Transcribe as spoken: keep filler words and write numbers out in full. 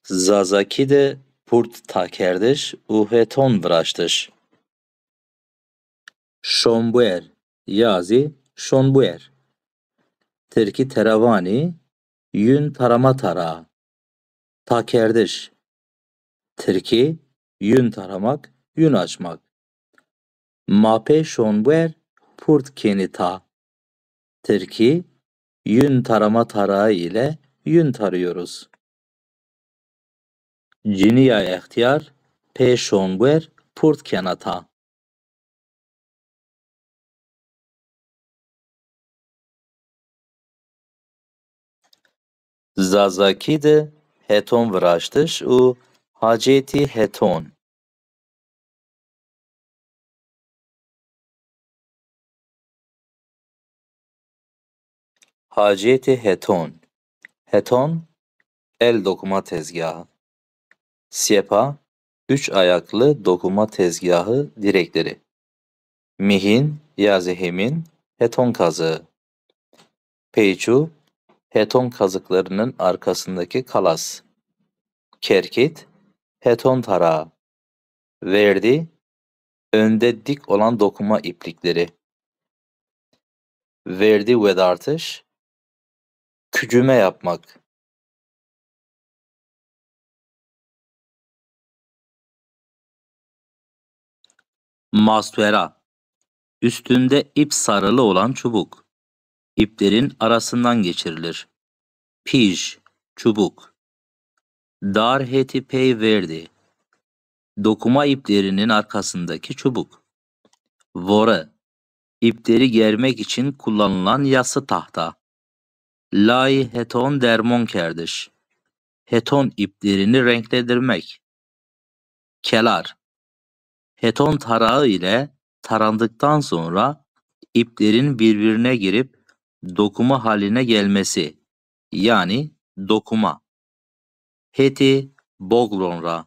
Zazakî de purt takerdiş û heton viraştiş. Şonbuer ya zî şonbuer. Tirkî tera vanî yün tarama tara. Takerdiş. Tirkî yün taramak, yün açmak. Ma pê şonbuer purt kenî ta. Tirkî yün tarama tarağı ile yün tarıyoruz. Cinîya extîyar pê şonbuer purt kena ta. Zazakî de heton viraştiş û hacetî heton. Hacetî heton. Heton, el dokuma tezgahı. Siepa, üç ayaklı dokuma tezgahı direkleri. Mîhîn ya zî hêmîn, heton kazığı. Peyçu, heton kazıklarının arkasındaki kalas. Kerkit, heton tarağı. Verdî, önde dik olan dokuma iplikleri. Verdî wedartiş, kücüme yapmak. Mastwera, üstünde ip sarılı olan çubuk. İplerin arasından geçirilir. Pij, çubuk. Dar hetî pey verdî. Dokuma iplerinin arkasındaki çubuk. Vore, ipleri germek için kullanılan yassı tahta. Layî heton dermon kerdiş. Heton iplerini renklendirmek. Kelar. Heton tarağı ile tarandıktan sonra iplerin birbirine girip dokuma haline gelmesi, yani dokuma. Hetî bogron ra.